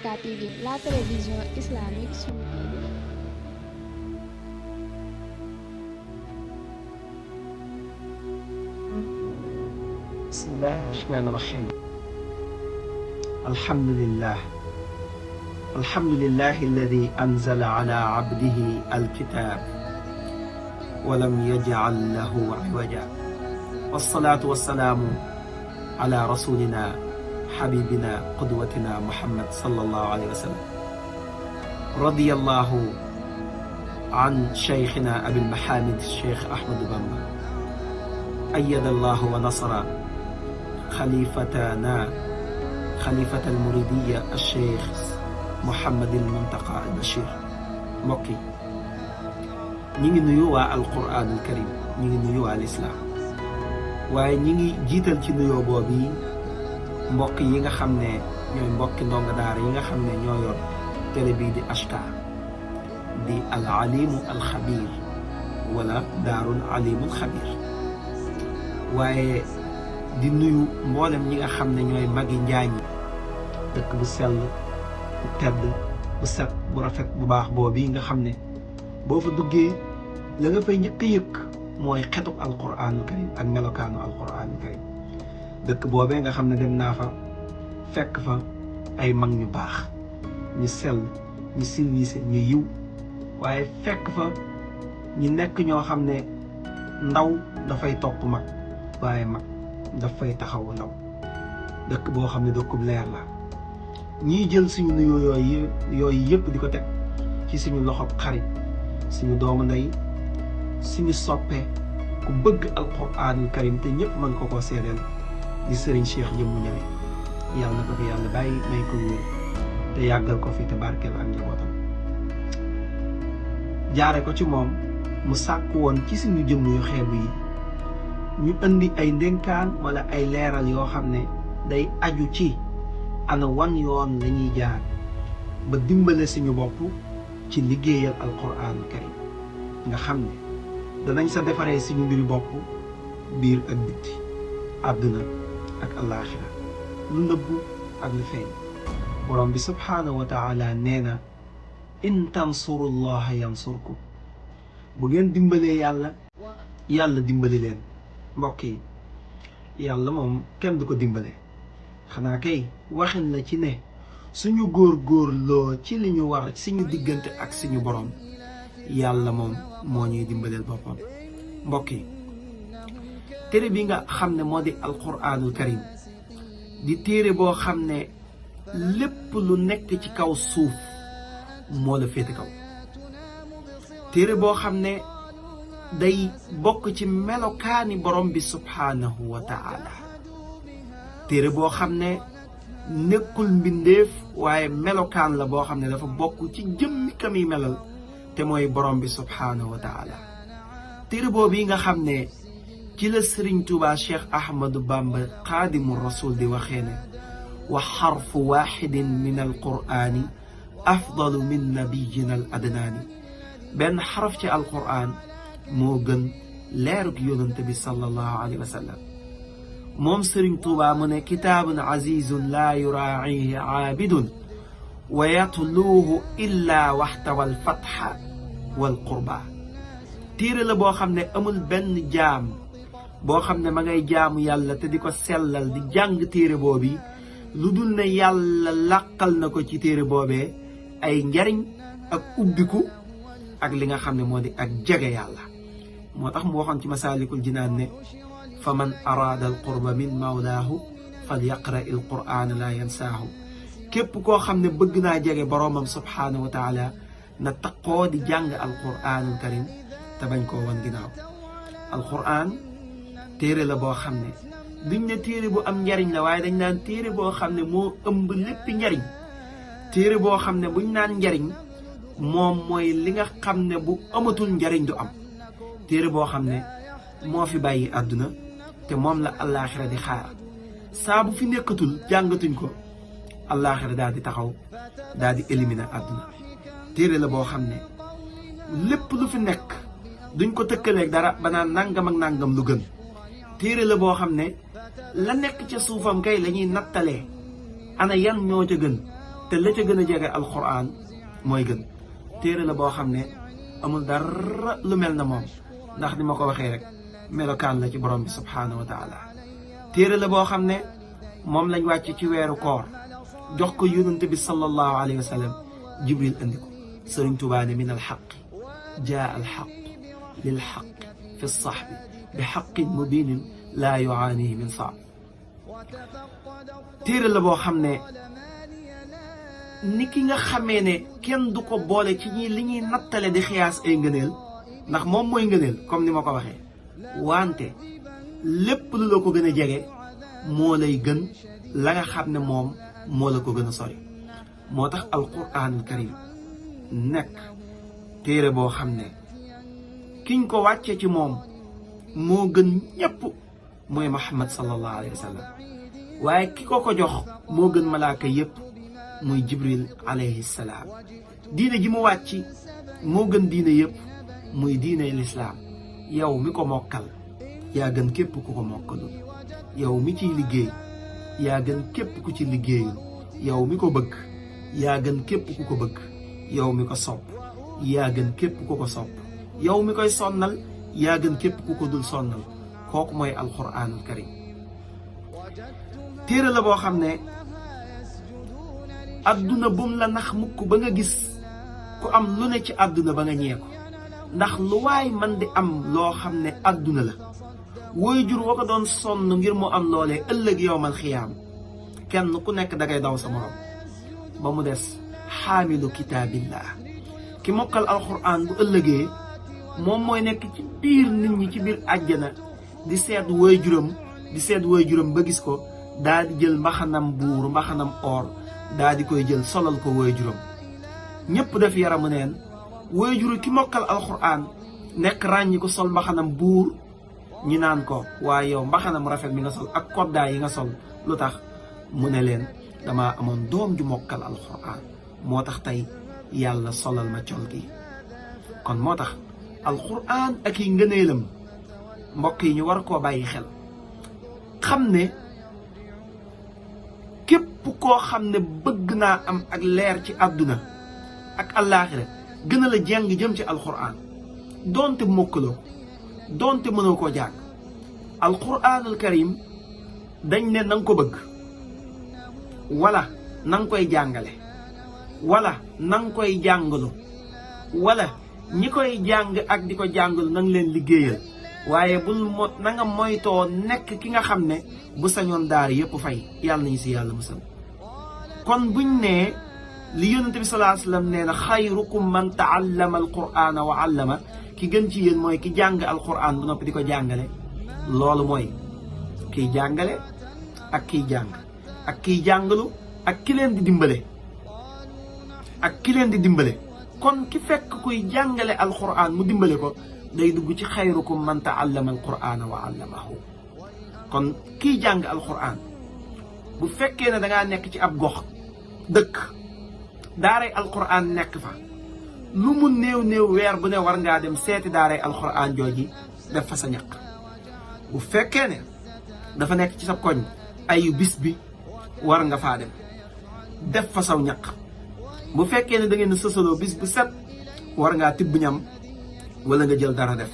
SK TV, la télévision islamique sur بسم الله الرحمن الرحيم. الحمد لله الذي أنزل على عبده الكتاب ولم يجعل له عوجا، والصلاة والسلام على رسولنا حبيبنا قدوتنا محمد صلى الله عليه وسلم. رضي الله عن شيخنا أبي المحامد الشيخ أحمد بامبا، أيد الله ونصر خليفتنا خليفة المريدية الشيخ محمد المنتقى البشير. mbokk yi ñi ngi nuyu waa alquranul karim, ñi ngi nuyu waa lislaam, waaye ñi ngi jiital ci nuyoo boobu yi mbokk yi nga xam ne ñooy mbokki ndonga daara yi nga xam ne ñoo yor télé bii di ashka di al alimu al xabir wala daarul alimul xabir, waaye di nuyu mboolem ñi nga xam ne ñooy magi njaañ dëkk bu sell bu tedd bu set bu rafet bu baax boobu nga xam ne boo fa duggee la nga fay njëkk a yëkk mooy xetuk alquranul karim ak melokaanu alquranul karim. dëkk boobee nga xam ne dem naa fa fekk fa ay mag ñu baax ñu sell ñu silwiise ñu yiw, waaye fekk fa ñu nekk ñoo xam ne ndaw dafay topp mag, waaye mag dafay taxawu ndaw. dëkk boo xam ne dëkkub leer la. ñiy jël suñu nuyoo yooyu yëpp di ko teg ci suñu loxob xarit, suñu doomu ndey, suñu soppe, ku bëgg alquranul karim te ñëpp mën ko koo seedeel, di sëriñ Cheikh Jëmmu Ñaŋ. yàlla na ko fi yàlla bàyyi may ko wér te yàggal ko fi te barkeel ak njabootam. jaare ko ci moom mu sàkk woon ci suñu jëmm yu xeebu yi ñu indi ay ndénkaan wala ay leeral yoo xam ne day aju ci ana wan yoon lañuy jaar ba dimbale suñu bopp ci liggéeyal alquranul karim, nga xam ne danañ sa defaree suñu mbiri bopp biir ak bitti, àdduna ak alaaxira, lu nëbbu ak lu feeñ. borom bi subhaanahu wa taala nee na in tansurullaha yansurkum, bu ngeen dimbalee yàlla, yàlla dimbali leen. mbokk yi, yàlla moom kenn du ko dimbale, xanaa kay waxin la ci ne suñu góor-góorloo ci li ñu war suñu diggante ak suñu borom, yàlla moom moo ñuy dimbaleel boppam. mbokk yi, téere bi nga xam ne moo di alquranul karim di téere boo xam ne lépp lu nekk ci kaw suuf moo la féete kaw. téere boo xam ne day bokk ci melokaani borom bi subhaanahu wa taala. téere boo xam ne nekkul mbindeef, waaye melokaan la boo xam ne dafa bokk ci jëmmi kami melal te mooy borom bi subhaanahu wa taala. téere boobu yi nga xam ne ci la Sëriñ Tuubaa Cheikh Ahmadou Bamba xaadimu rasul di waxee ne wa xarfu waxidin min alqur'ani afdalu min nabiyina al adnaani. benn xaraf ci alqur'an moo gën leerug yonante bi sallallahu alayhi wa sallam. moom Sëriñ Tuubaa mu ne kitaabun azizun laa yuraacihi caabidun wa yatluuhu illa waxtawa alfatxa walqurba. téere la boo xam ne amul benn jaam boo xam ne ma ngay jaamu yàlla te di ko sellal di jàng téere boobi lu dul ne yàlla làqal na ko ci téere boobee ay njariñ ak ubbiku ak li nga xam ne moo di ak jege yàlla. moo tax mu waxoon ci masaalikul jinaan ne fa man araada al qurba min mawlaahu fal yaqra il qur'aana laa yansaahu. képp koo xam ne bëgg naa jege boroomam subhaanahu wa taala na taqoo di jàng alqur'aanul karim te bañ koo wan ginnaaw. alqur'aan téere la boo xam ne duñ ne téere bu am njariñ la, waaye dañ naan téere boo xam ne moo ëmb léppi njariñ. téere boo xam ne buñ naan njariñ moom mooy li nga xam ne bu amatul njariñ du am. téere boo xam ne moo fi bàyyi àdduna te moom la allaaxira di xaar. saa bu fi nekkatul jàngatuñ ko, allaaxira daal di taxaw daal di éliminer àdduna. téere la boo xam ne lépp lu fi nekk duñ ko tëkkaleeg dara ba naan nangam ak nangam lu gën. téere la boo xam ne la nekk ca suufam kay la ñuy nattalee ana yan ñoo ca gën te la ca gën a jege alquran mooy gën téere la boo xam ne amul dara lu mel na moom ndax ni ma ko waxee rek melokaan la ci borom bi subhaanahu wa taala téere la boo xam ne moom lañ wàcc ci weeru koor jox ko yonent bi sallallahu alayhi wa sallam jibril andi ko sëriñ Tuubaa ne min alxaq jaa alxaq lilxaq fi lsaxbi bi xaqin mubinin laa yuaanihi min saab téere la boo xam ne ni ki nga xamee ne kenn du ko boole ci ñi li ñuy nattale di xiyaas ay ngëneel ndax moom mooy ngëneel comme ni ma ko waxee wante lépp lu la ko gën a jege moo lay gën la nga xam ne moom moo la ko gën a sori moo tax alquraanul karim nekk téere boo xam ne kiñ ko wàcce ci moom moo gën ñépp mooy Muhammad sallallahu alayhi wa sallam waaye ki ko ko jox moo gën malaaka yépp muy Jibril alayhi salaam diine ji mu wàcc moo gën diine yépp muy diine lislaam yow mi ko mokkal yaa gën képp ku ko mokkalul yow mi ciy liggéey yaa gën képp ku ci liggéeyul yow mi ko bëgg yaa gën képp ku ko bëgg yow mi ko sopp yaa gën képp ku ko sopp yow mi koy sonnal yaa gën képp ku ko dul sonnal kooku mooy alquraanul karim téere la boo xam ne adduna bum la nax mukk ba nga gis ku am lu ne ci adduna ba nga ñee ko ndax lu waay man di am loo xam ne adduna la woy jur wa ko doon sonn ngir mu am loolee ëllëg yowmal xiyaam kenn ku nekk dangay daw sa morom ba mu des xaamilu kitaabillah ki mokkal alquran bu ëllëgee moom mooy nekk ci biir nit ñi ci biir àjjana di seet woy juram ba gis ko daa di jël mbaxanam buur mbaxanam or daa di koy jël solal ko woy juram ñépp def yaramu neen woy juru ki mokkal alquran nekk ràññi ko sol mbaxanam buur ñi naan ko waaye yow mbaxanam rafet mi nga sol ak koddaay yi nga sol lu tax mu ne leen dama amoon doom ju mokkal alquran moo tax tey yàlla solal ma col gi kon moo tax alquran ak yi ngëneelam mbokk yi ñu war koo bàyyi xel xam ne képp koo xam ne bëgg naa am ak leer ci àdduna ak àllaaxira gën a la jàng jëm ci alquran doonte mokkaloo doonte mënoo koo jàng alquranul karim dañ ne na nga ko bëgg wala na nga koy jàngale wala na nga koy jàngalu wala ñi koy jàng ak di ko jàngalu na nga leen liggéeyal waaye na nga moytoo nekk ki nga xam ne bu sañoon daara yépp fay yàlla nañu si yàlla musal kon buñ nee li yonent bi sallallahu alayhi wa sallam nee na xayrukum man taallama alqur'ana wa allama ki gën ci yéen mooy ki jàng alqur'an bu noppi di ko jàngale loolu mooy kiy jàngale ak kiy jàng ak kiy jàngalu ak ki leen di dimbale kon ki fekk kuy jàngale alqur'an mu dimbale ko day dugg ci xayrukum man taallama alqur'ana wa allamahu kon kiy jàng alqur'an bu fekkee ne dangaa nekk ci ab gox dëkk daaray alqur'an nekk fa lu mu néew weer bu ne war ngaa dem seeti daaray alqur'an jooji def fa sa ñaq bu fekkee ne dafa nekk ci sa koñ ayu bis bi war nga faa dem def fa saw ñaq bu fekkee ne da ngeen sësaloo bis bu set war ngaa tibb ñam wala nga jël dara def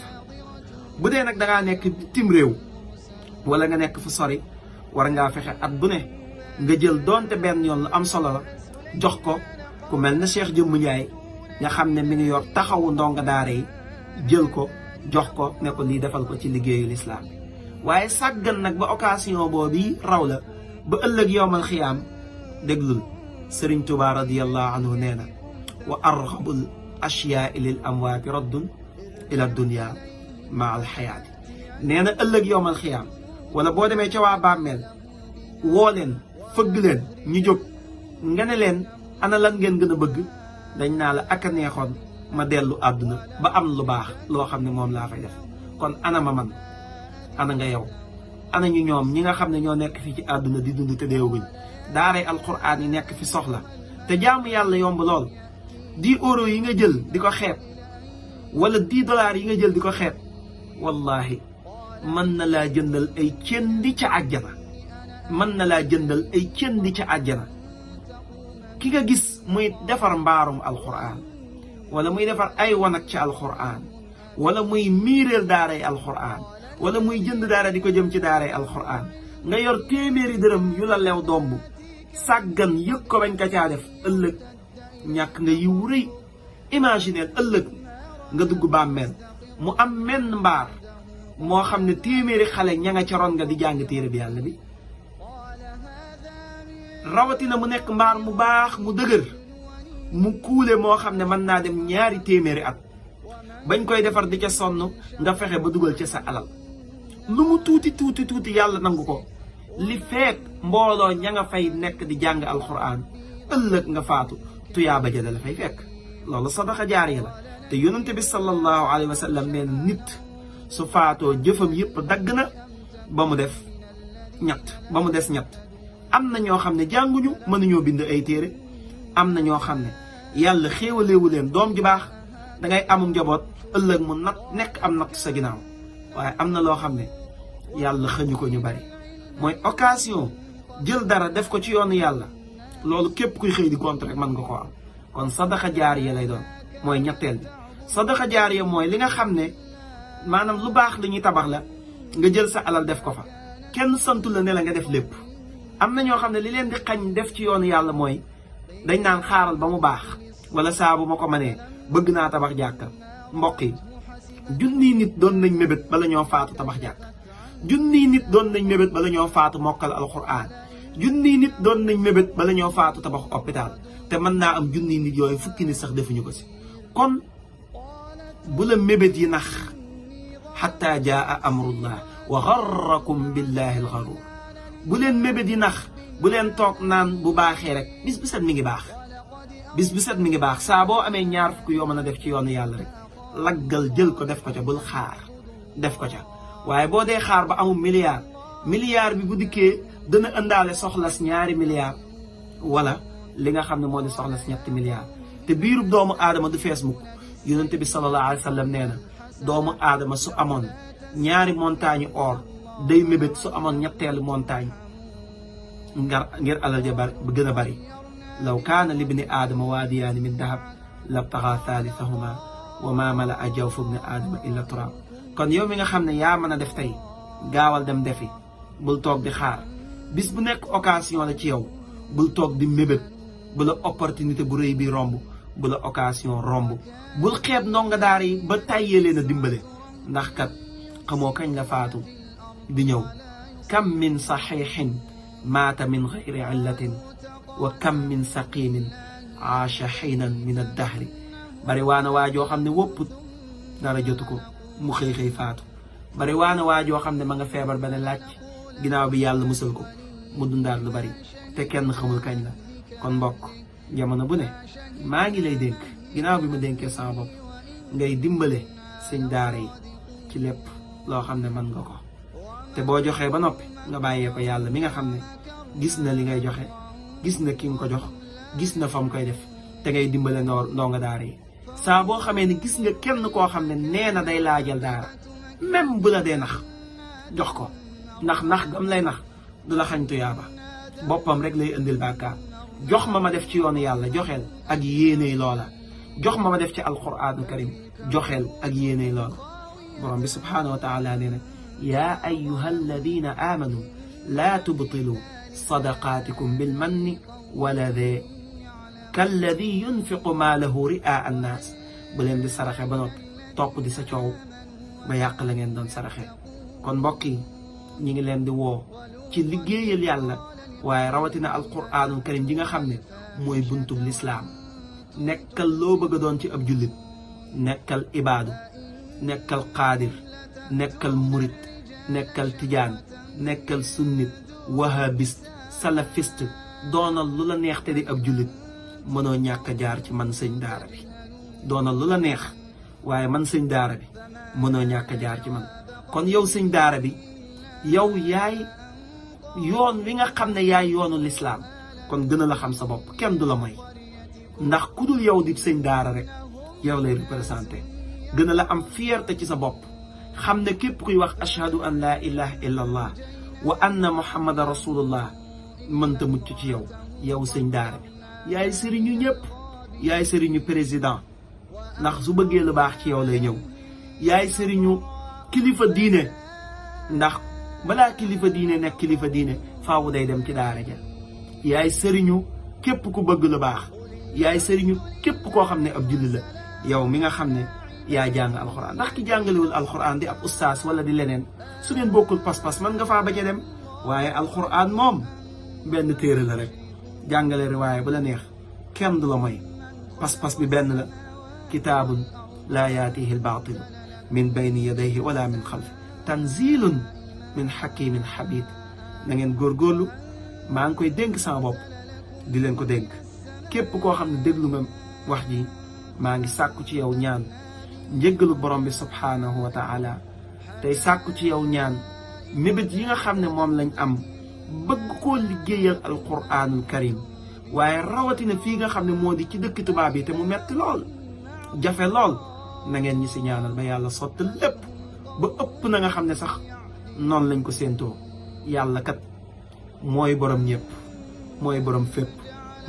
bu dee nag dangaa nekk bitim réew wala nga nekk fu sori war ngaa fexe at bu ne nga jël doonte benn yoon lu am solo la jox ko ku mel na Cheikh Jëmm Njaay nga xam ne mi ngi yor taxawu ndonga daara yi jël ko jox ko ne ko lii defal ko ci liggéeyu lislaam waaye sàggan nag ba occasion boobu raw la ba ëllëg yowmal xiyaam déglul Sëriñ Tuubaa radiyallahu anhu nee na wa arxabul ashyaai lil amwaati raddun ila dunya maa alxayaati nee na ëllëg yowmal xiyaam wala boo demee ca waa bàmmeel woo leen fëgg leen ñu jóg nga ne leen ana lan ngeen gën a bëgg dañ naa la ak a neexoon ma dellu àdduna ba am lu baax loo xam ne moom laa fay def kon ana ma man ana nga yow ana ñu ñoom ñi nga xam ne ñoo nekk fii ci àdduna di dund te deewuñ daaray alquraan yi nekk fi soxla te jaamu yàlla yomb lool 10 euros yi nga jël di ko xeeb wala 10 dollars yi nga jël di ko xeeb wallahi mën na laa jëndal ay cëndi ca àjjana mën na laa jëndal ay cëndi ca àjjana ki nga gis muy defar mbaarum alquran wala muy defar ay wanak ci alquran wala muy miireel daaray alquran wala muy jënd daara di ko jëm ci daaray alquran nga yor téeméeri dërëm yu la lew domb sàggan yëg ko bañ ka caa def ëllëg ñàkk nga yiw rëy. imagineel ëllëg nga dugg bàmmeel mu am menn mbaar moo xam ne téeméeri xale ña nga ca ron nga di jàng téere bi yàlla bi rawatina mu nekk mbaar mu baax mu dëgër mu kuule moo xam ne mën naa dem ñaari téeméeri at bañ koy defar di ca sonn nga fexe ba dugal ca sa alal lu mu tuuti tuuti tuuti yàlla nangu ko li feek mbooloo ña nga fay nekk di jàng alquran ëllëg nga faatu tuyaaba ja la fay fekk loolu sadaqa jaariya la te yonente bi sallallahu alayhi wa sallam nee na nit su faatoo jëfam yëpp dagg na ba mu des ñett am na ñoo xam ne jànguñu mënuñoo bind ay téere am na ñoo xam ne yàlla xéewaleewu leen doom ju baax dangay amum njaboot ëllëg mu nekk am natt sa ginnaaw waaye am na loo xam ne yàlla xëñu ko ñu bari mooy occasion jël dara def ko ci yoonu yàlla loolu képp kuy xëy di compte rek mën nga koo am kon sadaqa jaariya lay doon mooy ñetteel bi sadaqa jaariya mooy li nga xam ne maanaam lu baax li ñuy tabax la nga jël sa alal def ko fa kenn santu la ne la nga def lépp am na ñoo xam ne li leen di xañ def ci yoonu yàlla mooy dañ naan xaaral ba mu baax wala saa bu ma ko mënee bëgg naa tabax jàkka mbokk yi junniy nit doon nañ mébét bala ñoo faatu tabax jàkka junniy nit doon nañ mébét bala ñoo faatu mokkal alquran junniy nit doon nañ mébét bala ñoo faatu tabax hôpital te mën naa am junniy nit yooyu fukki nit sax defuñu ko si kon bu la mébét yi nax xatta jaa amrullah wa garrakum billahi alxaruur bu leen mébét yi nax bu leen toog naan bu baaxee rek bis bu set mi ngi baax bis bu set mi ngi baax saa boo amee ñaar fukk yoo mën a def ci yoonu yàlla rek laggal jël ko def ko ca bul xaar def ko ca waaye boo dee xaar ba amul milliard bi bu dikkee dana ëndaale soxlas ñaari milliard wala li nga xam ne moo di soxlas ñetti milliard te biirub doomu aadama du fees mukk yonente bi sallallahu alayhi wa sallam nee na doomu aadama su amoon ñaari montagne or day mébét su amoon ñetteelu montagne ngir alal ja bari bu gën a bari law kaana libni aadama waadiyaani min dahab labtaxa thalithahuma wa ma mala a jawfu ibni aadama illa turab kon yow mi nga xam ne yaa mën a def tey gaawal dem defi bul toog di xaar bis bu nekk occasion la ci yow bul toog di mébét bu la opportunité bu rëy bi romb bu la occasion romb bul xeeb ndonga daara yi ba tàyyee leen a dimbale ndax kat xamoo kañ la faatu di ñëw kam min saxiixin maata min gayri illatin wa kam min saqimin aasha xiinan min addahri bari waana waajoo xam ne wopput dara jotu ko mu xëy faatu bari waana waajoo xam ne ma nga feebar ba ne laaj ginnaaw bi yàlla musal ko mu dundaat lu bari te kenn xamul kañ la kon mbokk jamono bu ne maa ngi lay dénk ginnaaw bi ma dénkee sama bopp ngay dimbale sëñ daara yi ci lépp loo xam ne mën nga ko te boo joxee ba noppi nga bàyyee ko yàlla mi nga xam ne gis na li ngay joxe gis na ki nga ko jox gis na fa mu koy def te ngay dimbale ndonga daara yi saa boo xamee ni gis nga kenn koo xam ne nee na day laajal daara même bu la dee nax jox ko nax gam lay nax du la xañ tuyaaba boppam rek lay indil bàkkaar jox ma def ci yoonu yàlla joxeel ak yéeney loola jox ma def ci alquraanu karim joxeel ak yéeney loola borom bi subhaanahu wa taala nee na yaa ayuha alladina aamanu laa tubtilu sadaqaatikum bilmanni wala dee kalladi yunfiqu maalahu ri'aa annaas bu leen di saraxe ba noppi topp di sa coow ba yàq la ngeen doon saraxe kon mbokk yi ñi ngi leen di woo ci liggéeyal yàlla waaye rawatina alquraanul karim ji nga xam ne mooy buntub lislaam nekkal loo bëgg a doon ci ab jullit nekkal ibaadu nekkal qaadir nekkal murit nekkal tijaan nekkal sunnit wahabiste salafiste doonal lu la neex te di ab jullit mënoo ñàkk a jaar ci man sëñ daara bi doonal lu la neex waaye man sëñ daara bi mënoo ñàkk a jaar ci man kon yow sëñ daara bi yow yaay yoon wi nga xam ne yaay yoonu lislaam kon gën a la xam sa bopp kenn du la moy ndax ku dul yow di sëñ daara rek yow lay représenté gën a la am fierté ci sa bopp xam ne képp kuy wax ashhadu an laa ilaha illa allah wa anna muhammadan rasulullah mënta mucc ci yow sëñ daara bi yaay sëriñu ñëpp yaay sëriñu président ndax su bëggee lu baax ci yow lay ñëw yaay sëriñu kilifa diine ndax balaa kilifa diine nekk kilifa diine faawu day dem ci daara ja yaay sëriñu képp ku bëgg lu baax yaay sëriñu képp koo xam ne ab julli la yow mi nga xam ne yaa jàng alxuraan ndax ki jàngalewul alxuraan di ab ustaas wala di leneen su ngeen bokkul pas-pas man nga faa bañ a dem waaye alxuraan moom benn téere la rek jàngale riwaaya bu la neex kenn du la mooy pas-pas bi benn la kitaabun laa yaatihi albaatil min bayni yadayhi wala min xalfi tanzilun min xakimin xabid na ngeen góorgóorlu maa ngi koy dénk sama bopp di leen ko dénk képp koo xam ne déglu nga wax ji maa ngi sàkku ci yow ñaan njëggalu borom bi subhaanahu wa taala tey sàkku ci yow ñaan mébét yi nga xam ne moom lañ am bëgg koo liggéeyal alquraanul karim waaye rawatina fii nga xam ne moo di ci dëkk tubaab yi te mu metti lool jafe lool na ngeen ñi si ñaanal ba yàlla sotti lépp ba ëpp na nga xam ne sax noonu lañ ko séentoo yàlla kat mooy borom ñëpp mooy borom fépp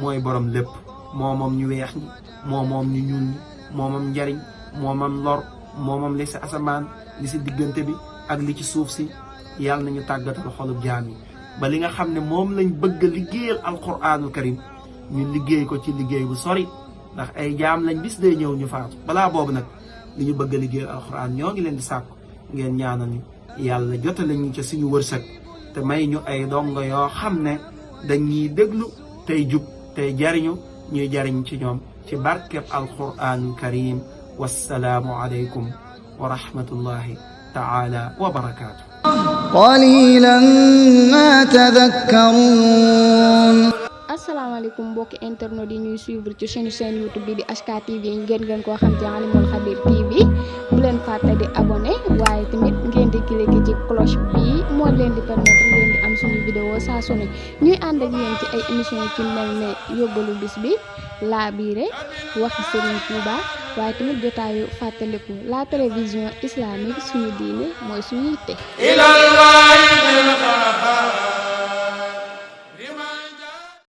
mooy borom lépp moo moom ñu weex ñi moo moom ñu ñuul ñi moo moom njariñ moo moom lor moo moom li si asamaan li si diggante bi ak li ci suuf si yàlla nañu tàggatal xolub jaam yi ba li nga xam ne moom lañ bëgg a liggéeyal alquraanul karim ñu liggéey ko ci liggéey bu sori ndax ay jaam lañ bis day ñëw ñu faatu balaa boobu nag li ñu bëgg a liggéeyal alquraan ñoo ngi leen di sàkku ngeen ñaanal ñu yàlla jotale ñu ca suñu wërsëg te may ñu ay dongo yoo xam ne dañuy déglu tey jub tey jariñu ñuy jariñ ci ñoom ci barkeb alquraanul karim wassalaamu aleykum wa rahmatullahi taala wa barakaatu qalilan ma tadhakkarun. asalaamaaleykum mbokki internet yi ñuy suivre ci chaîne YouTube bi di HK TV ngeen koo xam ci Alimul Khabir TV bu leen fàtte di abonné waaye tamit ngeen di cliquer ci cloche bi moo leen di permettre ngeen di am suñu vidéo saa su ne ñuy ànd ak yéen ci ay émission ci mel ne yóbbalu bis bi laabiire waxi Serigne Touba waaye tamit jotaayu fàttaliku la télévision islamique suñu diine mooy suñu yitte.